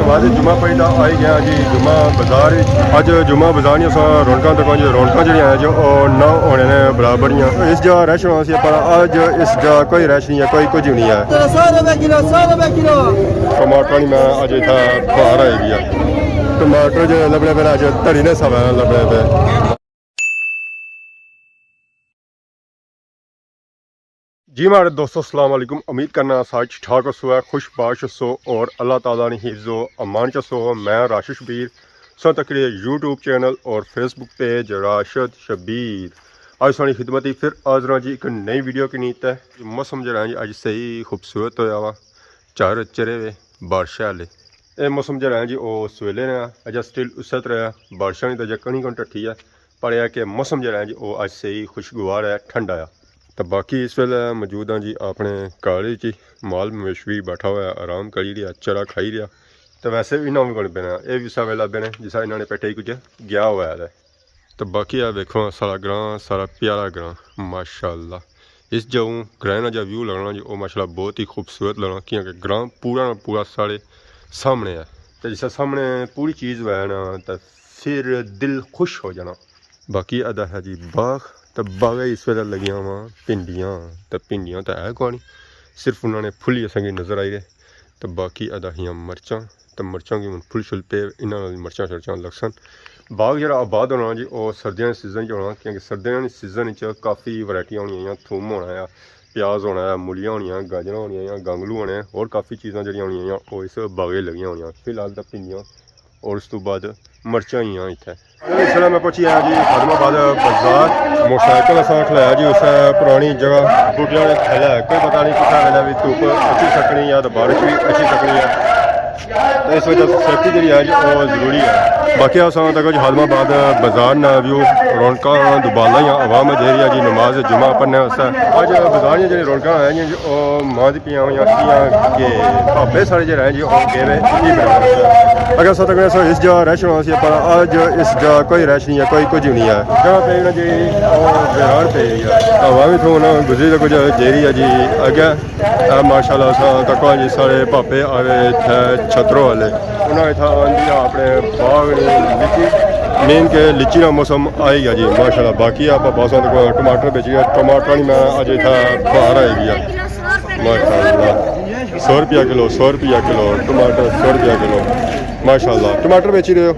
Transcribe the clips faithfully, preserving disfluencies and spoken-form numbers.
بعد جمعہ پڑھی دا آئی گیا جی جمعہ بازار وچ۔ اج جمعہ بازار نیاں سا رونقاں تکاں جی، رونقاں جیڑیاں ہیں جو او نہ ہونے نے برابر ہیاں۔ اس جا رش ہونا سی، پر اج اس جا کوئی رش نہیں ہے، کوئی کچھ نہیں ہے۔ سو روپے کلو، سو روپے کلو۔ ٹماٹر نہیں، میں اج اتھا باہر آئی گیا۔ ٹماٹر جو لبنے پہ اج دھڑی نے سوا لبنے پہ۔ جی ماڑے دوستو، السلام علیکم۔ امید کرنا سارے ٹھیک ٹھاک ہوسو، خوش باش ہوسو اور اللہ تعالیٰ نے حفظ و امان چ ہوسو۔ میں راشد شبیر، سو تکڑے یوٹیوب چینل اور فیس بک پیج راشد شبیر۔ اج سانی خدمت ہی پھر حاضر ہاں جی ایک نئی ویڈیو کے نیت ہے۔ موسم جڑا ہے جی اج صحیح خوبصورت ہویا وا، چار چرے وے بارشاں والے۔ اے موسم جڑا ہے جی او سویلے رہیا، اجا سٹل اسے طرح ہے، بارشاں نہیں تے اجا کہیں کون ٹٹھی ہے۔ پر یہ کہ موسم جڑا ہے جی او اج صحیح خوشگوار ہے، ٹھنڈا ہے۔ تو باقی اس ویلے موجود ہاں جی اپنے گھر وچ ہی، مال مویشی بیٹھا ہوا ہے، آرام کری رہیا، چرا کھائی رہیا۔ تو ویسے بھی انہاں بھی کون بینا، اے بھی اسا ویلا بینے جسا انہاں نے پیٹے ہی کچھ گیا ہوا ہے۔ تو باقی آ ویکھو سارا گراں، سارا پیارا گراں ماشاءاللہ۔ اس جاؤں گرائیں نا جا ویو لگنا جی او ماشاءاللہ بہت ہی خوبصورت لگنا، کیونکہ گراں پورا نا پورا سارے سامنے ہے۔ تو جسا سامنے پوری چیز ہوئے نا تو پھر دل خوش ہو جانا۔ باقی ادا ہے جی باغ، تے باغ اس ویلے لگیاں وا پھنڈیاں، تے پھنڈیاں تے ہے کوئی نہیں، صرف انہاں نے پھل ہی اساں کی نظر آئی رہے۔ تے باقی ادا ہیاں مرچاں، تے مرچاں کی ہن پھل شل پے، انہاں نال مرچاں شرچاں لگسن۔ باغ جڑا آباد ہونا جی او سردیاں دے سیزن چ ہونا، کیونکہ سردیاں دے سیزن چ کافی ورائٹیاں ہونیاں، تھوم ہونا ہے، پیاز ہونا ہے، مولیاں ہونیاں، گاجراں ہونیاں، گانگلو ہونے، اور کافی چیزاں جڑیاں ہونیاں او اس باغے لگیاں ہونیاں۔ فی الحال تاں پھنڈیاں اور اس تو بعد مرچاں ہی آں اتھے۔ اس ویلے میں پہنچی آیا جی خادم آباد بازار، موٹر سائیکل اساں کھلایا جی اسے پرانی جگہ بوٹیاں نے تھلے، کوئی پتہ نہیں کسے ویلے بھی دھوپ اچھی سکنی یا تو بارش بھی اچھی سکنی ہے، تو اس وجہ سے سیفٹی جڑی ہے جی وہ ضروری ہے۔ باقی اساں تک جی خادم آباد بازار نا ویو، رونقاں دوبالا یا عوام جیری ہے جی نماز جمعہ پڑھنے واسطے۔ اج بازار نیاں جڑی رونقاں ہیں جی او ماں دی پیاں ہویاں کیاں کہ بھاپے سارے جڑے ہیں جی او گئے وے عیدی منانے۔ اگر سو تک سو اس جا رش ہونا سی، پر اج اس جا کوئی رش نہیں ہے، کوئی کچھ نہیں ہے۔ جگہ پہ نا جی او ویران پہ ہی ہے۔ عوام اتھوں نا گزری تو کچھ جیری ہے جی اگے۔ اے ماشاءاللہ سا تکو جی سارے بھاپے آوے اتھے چھترو والے۔ انہاں اتھا آندی آ اپنے باغ نی لچی، مین کہ لچی نا موسم آئی گیا جی ماشاءاللہ۔ باقی آپ پاساں تک ٹماٹر بیچی گیا، ٹماٹر نی میں اج اتھا باہر آئی گیا ماشاءاللہ۔ سو روپیہ کلو، سو روپیہ کلو ٹماٹر، سو روپیہ کلو ماشاءاللہ۔ ٹماٹر بیچی رہے ہو؟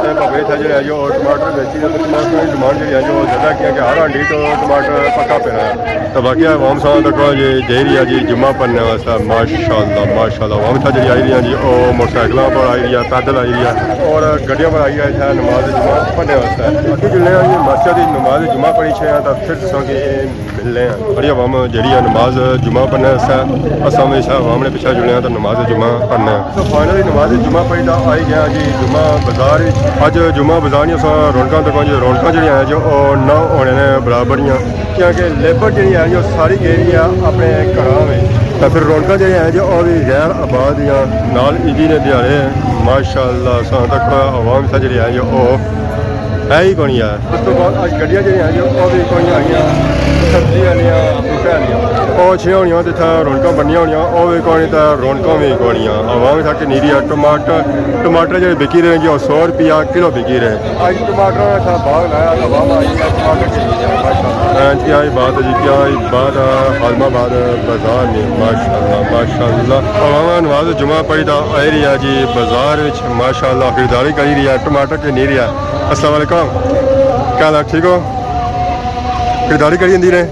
اے بھاوے اتھا جڑا ہے جو ٹماٹر بیچی رہے، ٹماٹر نی ڈیمانڈ جڑی ہے جو زیادہ کیا کہ ہر ہانڈی تو ٹماٹر پکا پہ رہا ہے۔ تو باقی عوام ساں تک یہ جائی رہی ہے جی جمعہ پڑھنے واسطے ماشاءاللہ، ماشاءاللہ۔ عوام اتھا جڑی آئی رہی ہے جی او موٹر سائیکلاں پر آئی رہی ہے، پیدل آئی رہی ہے اور گڈیاں پر آئی رہی ہے اتھا نماز جمعہ پڑھنے واسطے۔ باقی جلنے آں جی مسجد دی نماز جمعہ پڑھی چھے آں تو پھر تساں کی ملنے آں۔ بڑی عوام جڑی ہے نماز جمعہ پڑھنے واسطے، اساں ہمیشہ عوام نے پیچھے جلنے آں تو نماز جمعہ پڑھنے آں۔ تو فائنلی نماز جمعہ پڑھی تا آئی گیا جی جمعہ بازار وچ۔ اج جمعہ بازار نیاں سا رونقاں تکاں جی، رونقاں جڑیاں ہیں جو او نہ ہونے نے برابر ہیاں، کیونکہ لیبر جڑی ہے جو ساری گئی ہے اپنے گھراں وچ۔ تے پھر رونقاں جڑیاں ہیں جو او وی غیر آباد ہیاں، نال عیدی نے دیہاڑے ہیں۔ ماشاءاللہ اساں تک عوام اتھا جڑی ہے جو او ہے ہی کونی ہے۔ اس تو بعد اج گڈیاں جڑیاں ہیں جو او وی کونی آئیاں، سبزی آلیاں، بوٹے آلیاں۔ او اچھیاں ہونیاں تے اتھا رونقاں بنیاں ہونیاں، او وی کونی تے رونقاں وی کونی آں۔ عوام اتھا کنی رہی ہے، ٹماٹر، ٹماٹر جڑے بکی رہے ہیں جی او سو روپیہ کلو بکی رہے۔ اج ٹماٹر اتھا باغ لایا تے عوام آئی ہے ٹماٹر کنی رہی ہے، ماشاءاللہ۔ ہاں جی، کیا ہی بات ہے جی، کیا ہی بات ہے۔ خادم آباد بازار نے ماشاءاللہ، ماشاءاللہ۔ عوام نماز جمعہ پڑھی تا آئی رہی ہے جی بازار وچ ماشاءاللہ خریداری کری رہی ہے، ٹماٹر کنی رہی ہے۔ السلام علیکم، کیا حال ہے؟ ٹھیک ہو؟ خریداری کری جاندی نے؟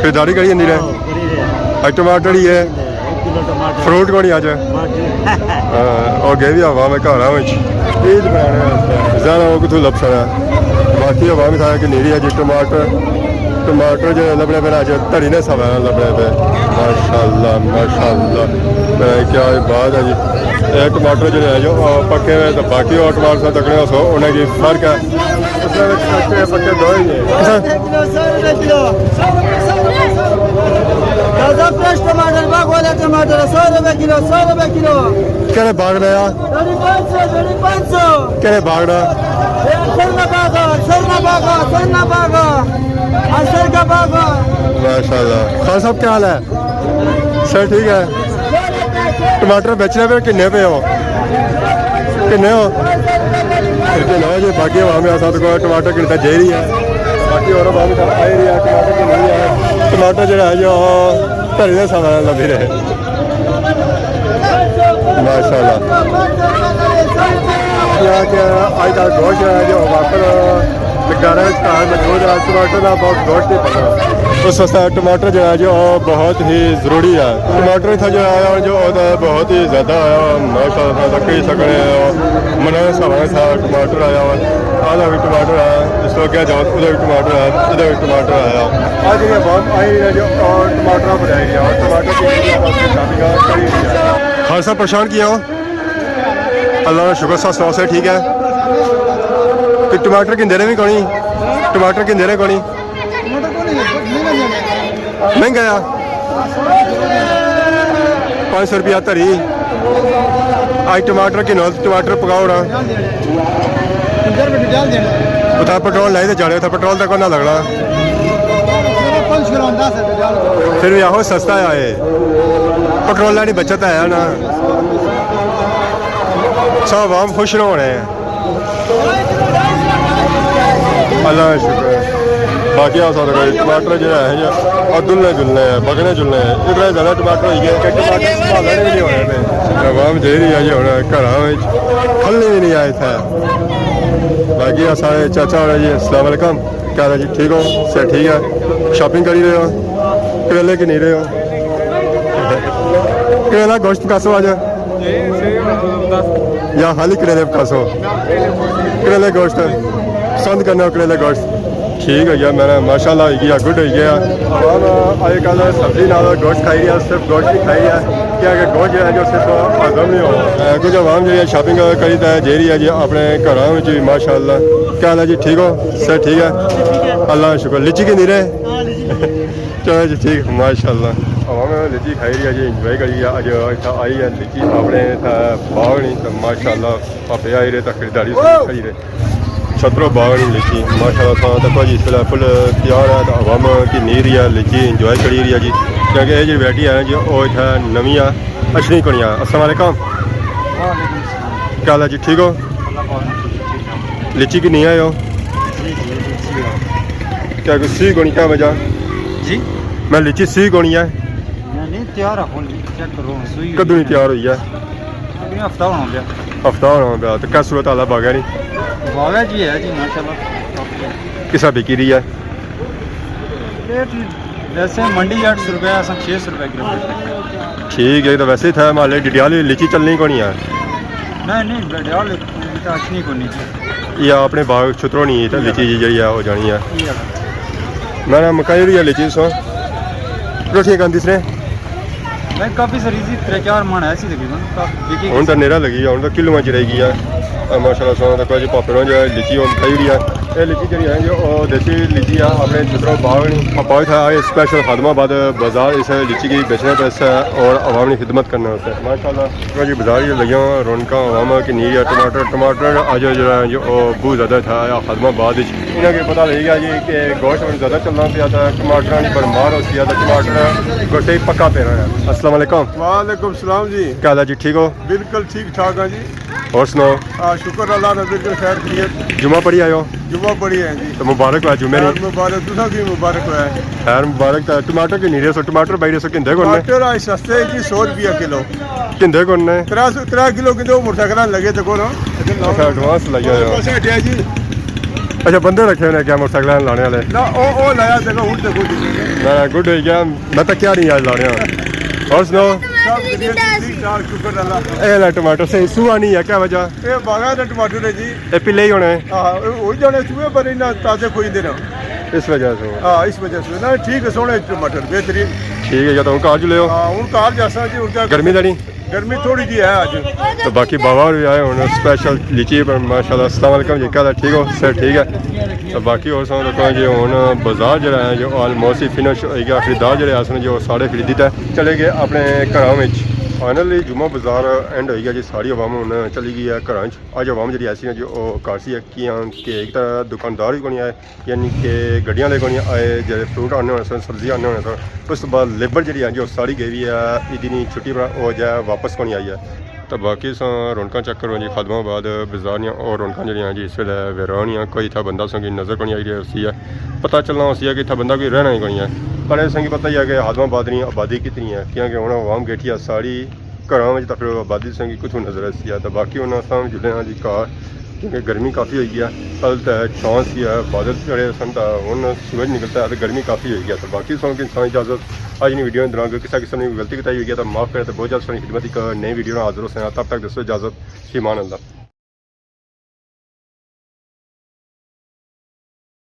خریداری کری جاندی نے؟ ہاں، کری رہے ہیں۔ اج ٹماٹر ہی ہے۔ ایک کلو ٹماٹر۔ فروٹ کونی اج؟ باقی ہاں، او گئے وی عوام ہے گھراں وچ۔ عید بنانے واسطے۔ زیادہ او کتھوں لبھسن ہے۔ باقی عوام اتھا کنی رہی ہے جی ٹماٹر، ٹماٹر جڑے لبھنے پے اج دھڑی نے سوا لبھنے پے۔ ماشاءاللہ، ماشاءاللہ۔ اے کیا بات ہے جی۔ اے ٹماٹر جڑے ہیں جو، آ، پکے ہوئے تے باقی او ٹماٹر سے تکنے ہو سو، انہیں کی فرق ہے۔ اس وچ کچے پکے دو ہی ہیں۔ سو روپے کلو، سو روپے کلو۔ تازہ فریش ٹماٹر، باغ والا ٹماٹر، سو روپے کلو، سو روپے کلو۔ کہڑے باغ نا؟ جوڑی پانچ سو، جوڑی پانچ سو۔ کہڑے باغ نا؟ اے سرنا باغ، سرنا باغ، سرنا باغ، اصل کا باغ۔ ماشاءاللہ۔ خان صاحب کیا حال ہے؟ سر ٹھیک ہے۔ ٹماٹر بیچنے پے کنے پے ہو؟ کنے ہو؟ کنے ہو جی، باقی عوام ہے، ساتھ کو ٹماٹر کنے تے جائی رہی ہے۔ باقی اور عوام اتھا آئی رہی ہے، ٹماٹر کنے رہی ہے۔ ٹماٹر جڑا ہے جو دھری دے سامان لبھی رہے۔ ماشاءاللہ۔ کیا کہ آج کل گوشت ہے جو واپر گھر موجود ہے، ٹماٹر کا بہت گوشت نہیں پڑتا۔ اس واسطے ٹماٹر جو ہے جو بہت ہی ضروری ہے۔ ٹماٹر اتھا جو آیا جو او تے بہت ہی زیادہ آیا، ماشاءاللہ تک کہی سکنے ہو۔ منا سارا سا ٹماٹر آیا ہوا، آدھا بھی ٹماٹر آیا، اس تو کیا جاؤ، ادھر بھی ٹماٹر آیا، ادھر بھی ٹماٹر آیا۔ آج یہ عوام آئی رہی ہے جو اور ٹماٹر بنائی رہی ہے، اور ٹماٹر کی شاپنگ کری رہی ہے۔ خالصہ پریشان کیا ہو؟ اللہ کا شکر، سب سناؤ، سے ٹھیک ہے؟ کہ ٹماٹر کہندے رہے بھی کونی، ٹماٹر کہندے رہے کونی۔ مہنگا آ، پانچ سو روپیہ دھری۔ آج ٹماٹر کنو، ٹماٹر پکاؤ نا۔ اتھا پٹرول لائی تے جانے، اتھا پٹرول تک نہ لگنا۔ پھر بھی آہو سستا ہے، پٹرول نی بچت ہے نا۔ سب عوام خوش رہنے۔ اللہ کا شکر ہے۔ باقی آ سارے کوئی ٹماٹر جڑا ہے یا، اور دلنے جلنے ہیں، بگنے جلنے ہیں۔ اتنا زیادہ ٹماٹر ہوئی گئے کہ ٹماٹر سنبھالنے بھی نہیں ہونے پہ۔ عوام جائی رہی ہے جی ہن گھراں وچ، کھلنے بھی نہیں آئے تھے۔ باقی آ سارے چاچا ہو رہے جی، السلام علیکم۔ کیا حال ہے جی؟ ٹھیک ہو؟ صحت ٹھیک ہے؟ شاپنگ کری رہے ہو؟ کریلے کہ نہیں رہے ہو؟ کریلا گوشت پکاسو آج؟ یا خالی کریلے پکاسو؟ کریلے گوشت پسند کرنے ہو، کریلے گوشت؟ ٹھیک ہو گیا، میں نے ماشاءاللہ ہو گیا، گڈ ہو گیا۔ عوام آج کل سبزی نال گوشت کھائی رہیا، صرف گوشت نہیں کھائی رہیا، کیا کہ گوشت جو ہے جو صرف ہضم نہیں ہو رہا۔ اے، کچھ عوام جو ہے شاپنگ کری تے جائی رہی ہے جی اپنے گھراں وچ بھی، ماشاءاللہ۔ کیا حال ہے جی؟ ٹھیک ہو؟ صحت ٹھیک ہے؟ اللہ کا شکر۔ لچی کہندے رہے؟ چلو جی ٹھیک، ماشاءاللہ۔ عوام لچی کھائی رہی ہے جی، انجوائے کری رہی ہے۔ اج اتھا آئی ہے لچی اپنے اتھا باغ نی، تو ماشاءاللہ پاپے آئی رہے تو خریداری کری رہے۔ چھترو باغ نی لچی، ماشاءاللہ تھا تک جی اس ویلے فل تیار ہے، تو عوام کی نہیں رہی ہے، لچی انجوائے کری رہی ہے جی، کیونکہ یہ جو ویرائٹی ہے جی، وہ اتھا نوی ہے، اچھنی کونی ہے۔ السلام علیکم۔ وعلیکم السلام۔ کیا حال ہے جی؟ ٹھیک ہو؟ اللہ پاک نے ٹھیک ہے۔ لچی کی نہیں آئے ہو؟ جی، جی، لچی ہے۔ کیا کوئی سی کونی، کیا وجہ؟ جی؟ میں لچی سی کونی ہے؟ نہیں، نہیں، تیار ہے، کون چیک کرو، سوئی کدوں نہیں تیار ہوئی ہے؟ تقریباً ہفتہ ہونا پیا۔ ہفتہ ہونا پیا، تو کیا صورت حال ہے باغے نی؟ باغے جی ہے جی، ماشاءاللہ۔ کسا بکی رہی ہے؟ ریٹ ویسے منڈی اٹھ سو روپے، اساں چھ سو روپے کلو۔ ٹھیک ہے، تو ویسے اتھا محلے ڈڈیال لچی چلنی کونی ہے؟ نہیں، نہیں، ڈڈیال تو اچھنی کونی۔ یا اپنے باغ چھترو نہیں، اتھا لچی جی جڑی ہے، ہو جانی ہے۔ یہ میں نے مکائی ہوئی ہے لچی سو۔ روٹیاں کھاندی سنے؟ میں کافی ساری سی، ترے چار من ہے سی تقریباً، کافی بکی ہن تو نیرا لگی گیا، ہن تو کلو چ رہ گیا۔ اے ماشاءاللہ سونا تک جو پاپے نے جو لچی ہن کھائی ہوئی ہے۔ اے لچی جڑی ہے جو او دیسی لچی ہے، اپنے چھترو باغ نی۔ پاپا اتھا آئے اسپیشل خادم آباد بازار اس لچی کی بیچنے پہ اس اور عوام نی خدمت کرنے واسطے۔ ماشاءاللہ۔ جی بازار یہ لگیاں رونقاں، عوام کی نہیں ہے۔ ٹماٹر، ٹماٹر اج جو ہے جو او بہت زیادہ تھا خادم آباد وچ۔ انہاں کی پتہ لگی گیا جی کہ گوشت ہن زیادہ چلنا پیا تھا، ٹماٹراں نی بھرمار ہوسی ہے، تو ٹماٹر گوشت ہی پکا پہ رہا ہے۔ السلام علیکم۔ وعلیکم السلام جی۔ کیا حال ہے جی؟ ٹھیک ہو؟ بالکل ٹھیک ٹھاک ہاں جی۔ اور سناؤ؟ ہاں، شکر اللہ نا، بالکل خیر خیریت۔ جمعہ پڑھی آئے ہو؟ جمعہ پڑھی آئے جی۔ تو مبارک ہو جمعے نی۔ خیر مبارک، تساں کی مبارک ہوئے۔ خیر مبارک۔ تو ٹماٹر کی نہیں رہے سو، ٹماٹر بائی رہے سو، کہندے کون نے؟ ٹماٹر آج سستے جی، سو روپیہ کلو۔ کہندے کون نے؟ ترے سو، ترے کلو کہندے، وہ موٹر سائیکل لگے تے کون؟ اچھا، ایڈوانس لگا ہوا۔ بس ہٹیا جی۔ اچھا، بندے رکھے ہوئے نے کیا موٹر سائیکل لانے والے؟ نہ، او، او لایا تے ہن تے کوئی نہیں۔ نہ، گڈ ہو گیا۔ میں تو کیا نہیں آج لا رہا۔ اور سناؤ؟ سب خیریت، ٹھیک ٹھاک، شکر اللہ۔ اے لا ٹماٹر صحیح سوہا نہیں ہے، کیا وجہ؟ اے باغاں دے ٹماٹر نے جی۔ اے پلے ہی ہونے۔ ہاں، اے ہوئی جانے سوہے، پر انہاں تازے کوئی دے نا۔ اس وجہ سے۔ ہاں، اس وجہ سے۔ نہ، ٹھیک ہے، سوہنے ٹماٹر، بہترین۔ ٹھیک ہے، یا تو ہن گھر چلے ہو؟ ہاں، ہن گھر جاساں جی، ہن کیا گرمی تے نہیں؟ گرمی تھوڑی جی ہے اج۔ تو باقی بابا ہور بھی آئے ہونے اسپیشل لچی پر، ماشاءاللہ۔ السلام علیکم جی، کیا حال ہے؟ ٹھیک ہو؟ صحت ٹھیک ہے؟ تو باقی ہور سناؤ، دیکھو جی، ہن بازار جڑا ہے جو آلموسٹ ہی فنش ہوئی گیا، خریدار جڑے آسن جو سارے خریدی تے چلے گئے اپنے گھراں وچ۔ فائنلی جمعہ بازار اینڈ ہوئی گیا جی، ساری عوام ہن چلی گئی ہے گھراں وچ۔ اج عوام جڑی ایسی ہے جو او گھر سی ہے، کیاں کہ ایک تو دکاندار ہی کونی آئے، یعنی کہ گڈیاں لے کونی آئے، جڑے فروٹ آنے ہونے سن، سبزی آنے ہونے سن، اس تو بعد لیبر جڑی ہے جو ساری گئی ہوئی ہے، عیدی نی چھٹی پر او جائے واپس کونی آئی ہے۔ تو باقی ساں رونقاں چیک کرو جی، خادم آباد بازار نیاں اور رونقاں جڑیاں جی اس ویلے ویران نیاں، کوئی اتھا بندہ ساں کی نظر کونی آئی رہی ہوسی ہے، پتہ چلنا ہوسی ہے کہ اتھا بندہ کوئی رہنا ہی کونی ہے۔ پر ساں کی پتہ ہی ہے کہ خادم آباد نی آبادی کتنی ہے، کیونکہ ہن عوام گیٹھی ہے ساری گھراں وچ، تاں پھر آبادی ساں کی کتھوں نظر آسی ہے۔ تاں باقی ہن اساں جلے ہاں جی گھر، کیونکہ گرمی کافی ہوئی گئی ہے۔ کل تے چھاں سی ہے، بادل چڑھے سن، تاں ہن سورج نکلتا ہے، تاں گرمی کافی ہوئی گئی ہے۔ تاں باقی ساں کی انسان اجازت، اج نی ویڈیو دوران کوئی کسا قسم نی غلطی کوتاہی ہوئی گئی ہے، تاں معاف کرے، تاں بہت جلد ساں نی خدمت اک نئی ویڈیو نال حاضر ہوساں۔ تب تک دسو اجازت، فی امان اللہ۔